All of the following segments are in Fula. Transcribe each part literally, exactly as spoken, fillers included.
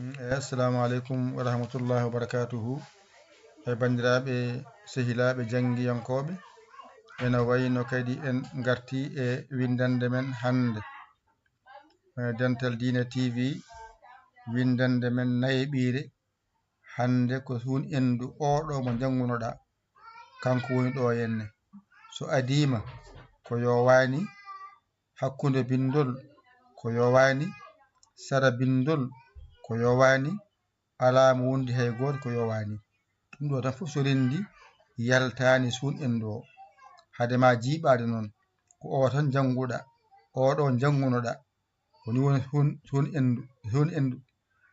Assalamu aleykum wa rahmatullahi wa barakatuhu. E banndiraaɓe, sehilaaɓe, janngiyankooɓe, ena wayno kadi en ngartii e winndannde men hannde. Eh, Dental Diine T V, winndannde men nayeɓiire. Hannde ko suun endu oo ɗoo mo njanngunoɗaa, kanko woni ɗoo henne. So adiima ko yoowaani, hakkunde binndol ko yoowaani, sara binndol ko yoowaani, alaa mo wondi hay gooto ko yoowaani. Ɗum ɗoo tan fof so renndii yaltaani suun endu oo. Hade ma jiiɓaade noon, ko oo tan njannguɗaa, oo ɗoo njanngunoɗaa. Woni woni suun, suun endu, suun endu.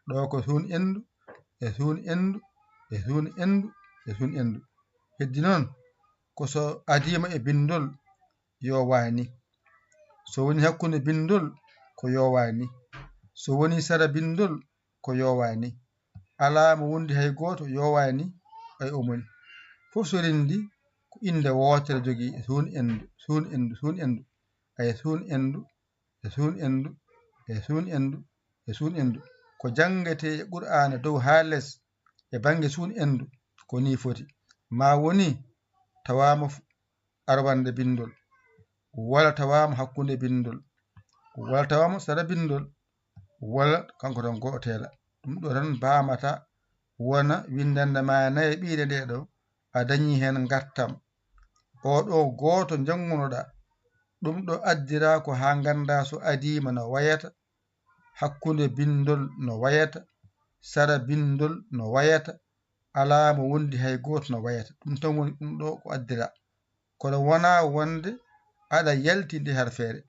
Ɗoo ko suun endu, e suun endu, e suun endu, e suun endu. Heddi noon, ko so adiima e binndol, yoowaani. So woni hakkunde binndol, ko yoowaani. So woni sara binndol, ko yoowaani. Alaa mo wondi hay gooto yoowaani, ay o moni. Fof so renndii, ko innde wootere jogii, suun endu, suun endu, suun endu. Ay suun endu, e suun endu, e suun endu, e suun endu. Ko janngetee e Qur'aana dow haa les e bannge suun endu, ko nii foti. Ma woni tawaama f-, arwannde binndol, walla tawaama hakkunde binndol, walla tawaama sara binndol, walla kanko tan gooteela. Ɗum ɗoo tan mbaamata wona winndannde ma nayeɓiire ndee ɗoo, a dañii heen ngartam. Oo ɗoo gooto njanngunoɗaa, ɗum ɗoo addiraa ko haa nganndaa so adiima no wayata, hakkunde binndol no wayata, sara binndol no wayata, alaa mo wondi hay gooto no wayata. Ɗum tan woni ɗum ɗoo ko addiraa. Kono wonaa wonde aɗa yalti nde harfeere.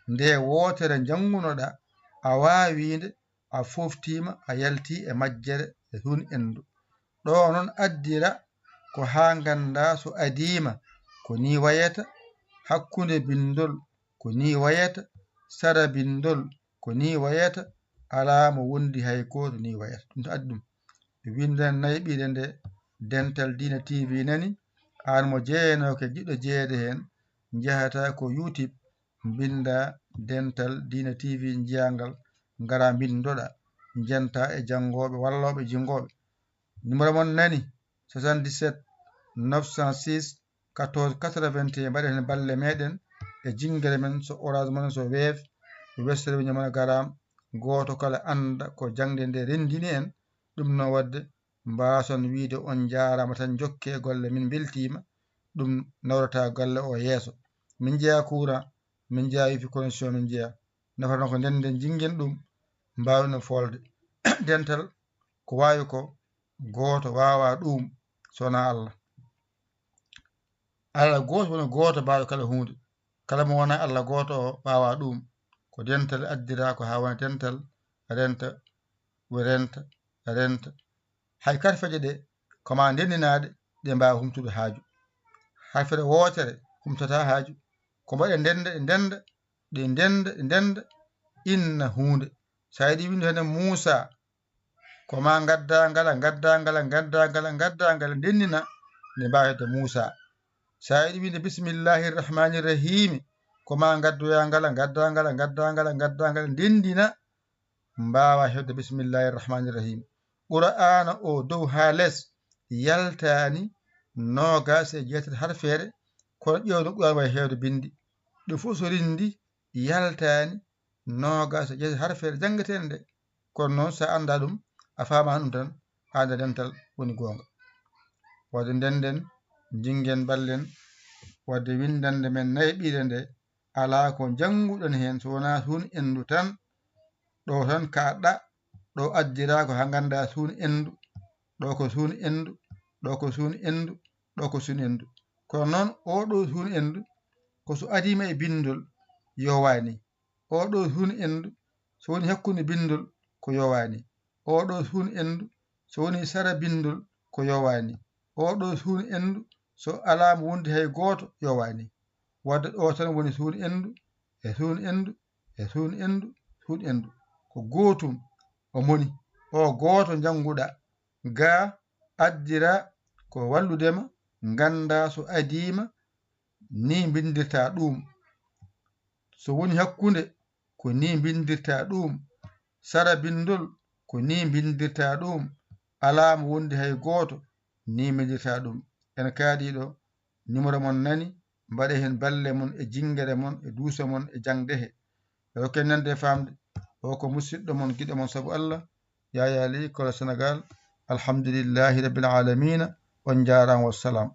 Nde wootere njanngunoɗaa, a waawii nde, a fooftiima, a yaltii e majjere e suun endu. Ɗoo noon addira ko haa nganndaa so adiima ko nii wayata, hakkunde binndol ko nii wayata, sara binndol ko nii wayata, alaa mo wondi hay gooto nii wayata. Ɗum to addi ɗum. Winnde nayeɓiire nde Dental Diine T V nani, aan mo jeyanooke jiɗɗo jeyeede heen, njahataa ko YouTube, mbinndaa Dental Diine T V, njiyaa ngal, ngaraa mbinndoɗaa, njentaa e janngooɓe wallooɓe jinngooɓe. Numéro mon nani, soixante-dix-sept neuf cent six quatorze quatre-vingt-un, mbaɗen heen balle meeɗen e jinngere men, so Orange Money, so Wave, Western Union, MoneyGram, gooto kala annda ko jaŋde nde renndini en. Ɗum noon waɗde, mbaason wiyde on njaaraama tan, njokkee golle, min mbeltiima, ɗum nawrata galle o yeeso. Min njeyaa courant, min njeyaa wifi connexion, min njeyaa. Nafata noon ko ndenden, njinngen ɗum, mbaawɗen foolde. Dental ko waawi ko, gooto waawaa ɗum so wonaa Allah. Allah gooto woni gooto baawɗo kala huunde. Kala mo wonaa Allah gooto o waawaa ɗum. Ko dental addiraa ko haa wona dental, renta, renta, renta. Hay karfeeje ɗe ko maa ndenndinaaɗe, ɗe mbaawa humtude haaju. Harfere wootere humtataa haaju. Ko mbaɗe ndennda, ɗe ndennda, ɗe ndennda, ɗe ndennda, inna huunde. So a yiɗi winnde heen Muusaa, ko maa ngaddaa ngala, ngaddaa ngala, ngaddaa ngala, ngaddaa ngala, ndenndina, nde mbaawa hedde Muusaa. So a yiɗi winnde Bismillaahi Rahmaani Rahiimi, ko maa ngaddoyaa ngala, ngaddaa ngala, ngaddaa ngala, ngaddaa ngala, ndenndina, mbaawa heɓde Bismillaahi Rahmaani Rahiimi. Qur'aana o dow haa les yaltaani noogaas e jeetati harfeere, kono ƴeewno Qur'aana wayi heewde binndi. Ɗum fof so renndii yaltaani noogaas e jeetati harfeere janngetee nde. Kono noon, so a anndaa ɗum, a faamaani ɗum tan, a anndaa dental woni goonga. Waɗde ndenden, njinngen ballen, waɗde winndannde men nayeɓiire nde, alaa ko njannguɗen heen so wonaa suun endu tan. Ɗo tan ka ɗa, ɗo addiraa ko haa nganndaa suun endu, ɗo ko suun endu, ɗo ko suun endu, ɗo ko suun endu. Kono noon, oo ɗoo suun endu, ko so adiima e binndol, yoowaani. Oo ɗoo suun endu, so woni hakkunde binndol, ko yoowaani. Oo ɗoo suun endu, so woni sara binndol, ko yoowaani. Oo ɗoo suun endu, so alaa mo wondi hay gooto, yoowaani. Wadde ɗo tan woni suun endu, e suun endu, e suun endu, suun endu. Ko gootum o moni. O gooto njannguɗaa. Gaa addiraa ko wallude ma, nganndaa so adiima, ni mbinndirtaa ɗuum. So woni hakkunde, ko ni mbinndirtaa ɗuum. Sara binndol, Ko ni mbindirta ɗum, alaa mo wondi hay gooto, ni mbindirta ɗum. En kaadiiɗo, numéro mon nani, mbaɗe heen balle mon e jinngere mon e duuso mon e jaŋde he. Rokken nande e faamde, o ko musidɗo mon, giɗo mon sabu Allah, Yaya Ly, Kolo Senegal. Alhamdulillahi Rabbil Alamina, on njaaraama, wassalam.